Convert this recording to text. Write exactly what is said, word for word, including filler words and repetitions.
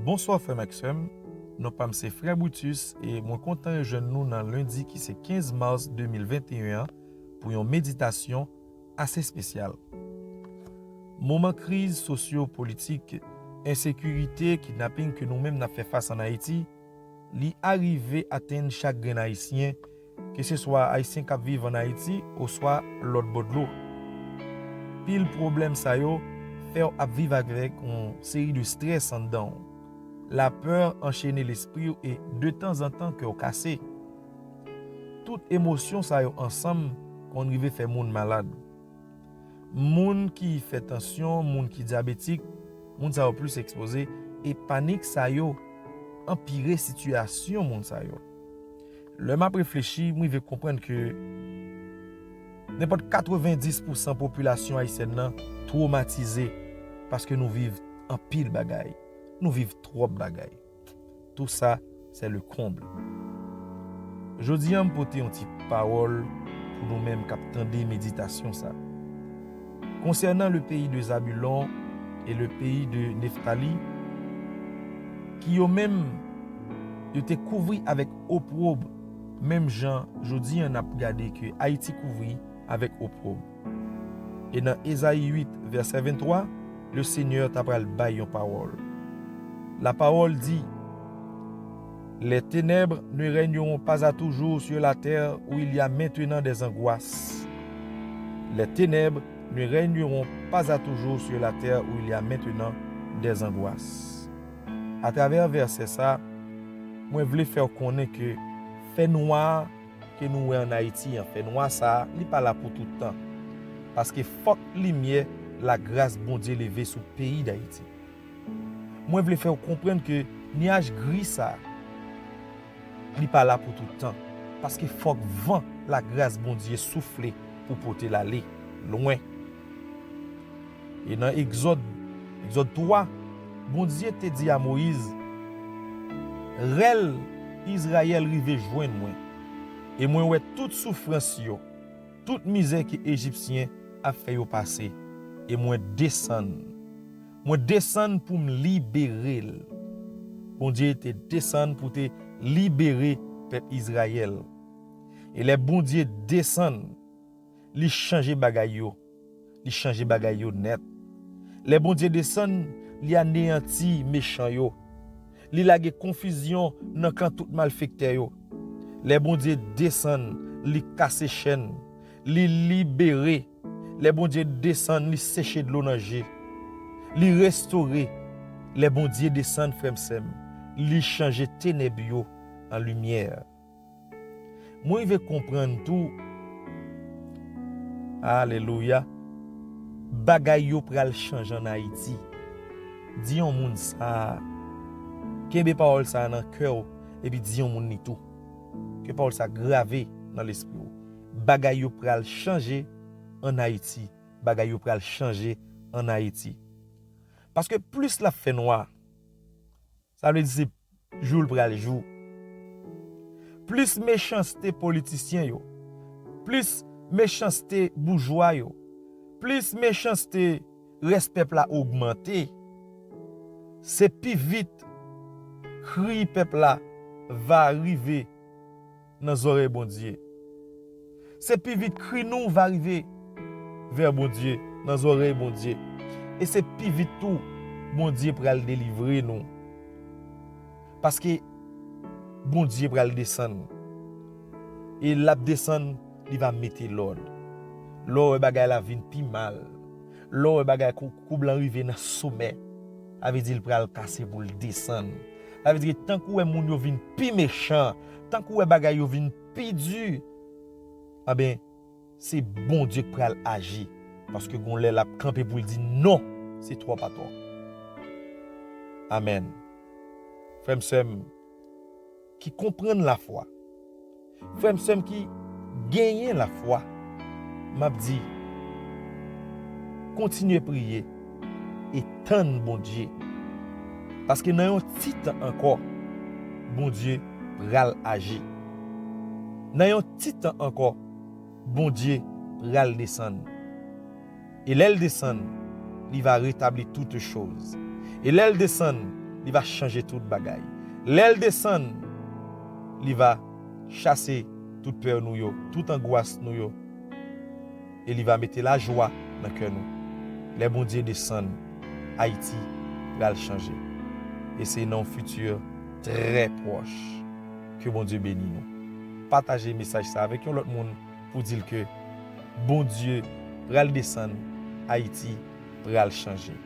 Bonswa frè m ak sè m, non pa m se Frè Brutus e mwen kontan rejwenn nou nan lendi ki se kenz mas de mil venteyen an pou yon meditasyon ase espesyal. Moman kriz sosyo-politik, ensekirite, kidnaping ke nou menm n ap fè fas ann Ayiti, li arive atenn chak grenn Ayisyen, ke se swa Ayisyen k ap viv ann Ayiti oswa lòt bò dlo. Pil pwoblèm sa yo fè w ap viv avèk yon seri de strès anndan w. Lapè anchene lespri w e detanzantan kè w kase. Tout emosyon sa yo ansanm konn rive fè moun malad. Moun ki fè tansyon, moun ki dyabetik, moun sa yo plis ekspoze, e panik sa yo anpire sitiyasyon moun sa yo. Lè m ap reflechi, m rive konprann ke nenpòt katrevenndis pousan popilasyon ayisyèn nan twomatize paske nou viv anpil bagay. Nou viv twòp bagay. Tout ça, c'est le comble. Jodi a, m pote yon ti pawòl pou nou menm k ap tande meditasyon sa. Konsènan le peyi de Zabulon e le peyi de Neftali, ki yo menm, yo te kouvri avèk opwob, menm jan jodi a n ap gade ke Ayiti kouvri avèk opwob. E nan Ezayi uit, vèsè venntwa, le Senyè ta pral bay yon pawòl. La parole dit, les ténèbres ne régneront pas à toujours sur la terre où il y a maintenant des angoisses. Les ténèbres ne régneront pas à toujours sur la terre où il y a maintenant des angoisses. Atravè vèsè sa, mwen vle fè w konnen ke fènwa ke nou wè ann Ayiti an, fènwa sa a, li pa la pou tout tan. Paske fòk limyè lagras Bondye leve sou peyi Dayiti. Mwen vle fè w konprann ke nyaj gri sa a, li pa la pou tout tan. Paske fòk van lagras Bondye soufle pou pote l ale lwen. E nan Egzòd, Egzòd twa, Bondye te di a Moyiz, rèl Izrayèl rive jwenn mwen, e mwen wè tout soufrans yo, tout mizè ke Ejipsyen ap fè yo pase, e mwen desann. Mwen desann pou m libere l. Bondye te desann pou te libere pèp Izrayèl. E lè Bondye desann, li chanje bagay yo. Li chanje bagay yo nèt. Lè Bondye desann, li aneyanti mechan yo. Li lage konfizyon nan kan tout malfektè yo. Lè Bondye desann, li kase chèn. Li libere. Lè Bondye desann, li seche dlo nan je. Li restore. Lè Bondye desann, frè m, sè m, li chanje tenèb yo an limyè. Mwen rive konprann tou, alelouya, bagay yo pral chanje ann Ayiti. Di yon moun sa, kenbe pawòl sa nan kè w, epi di yon moun li tou. Ke pawòl sa grave nan lespri w. Bagay yo pral chanje ann Ayiti. Bagay yo pral chanje ann Ayiti. Paske plis l ap fè nwa, sa vle di se jou l pral jou. Plis mechanste politisyen yo, plis mechanste boujwa yo, plis mechanste rès pèp la ogmante, se pi vit kri pèp la va rive nan zòrèy Bondye. Se pi vit kri nou va rive vè Bondye, nan zòrèy Bondye. E se pi vit tou Bondye pral delivre nou. Paske Bondye pral desann. E l ap desann, li va mete lòd. Lè w wè bagay la vin pi mal, lè w wè bagay kou-, koub lan rive nan somè, sa vle di l pral kase pou l desann. Sa vle di tankou w wè moun yo vin pi mechan, tankou w wè bagay yo vin pi di, anben, se Bondye k pral aji. Paske gon lè l ap kanpe pou l di non, se twòp atò. Amèn. Frè m, sè m, ki konprann lafwa, frè m, sè m ki genyen lafwa, m ap di, kontinye priye e tann Bondye. Paske nan yon ti tan ankò, Bondye pral aji. Nan yon ti tan ankò, Bondye pral desann. E lè l desann, li va retabli toutes choses. E lè l desann, li va chanje tout bagay. Lè l desann, li va chase tout pè nou yo, tout angwas nou yo. E li va mete lajwa nan kè nou. Lè Bondye desann, Ayiti pral chanje. E se nan yon fiti trè pwòch. Ke Bondye beni nou. Pataje mesaj sa avèk yon lòt moun pou di l ke Bondye pral desann, Ayiti pral chanje.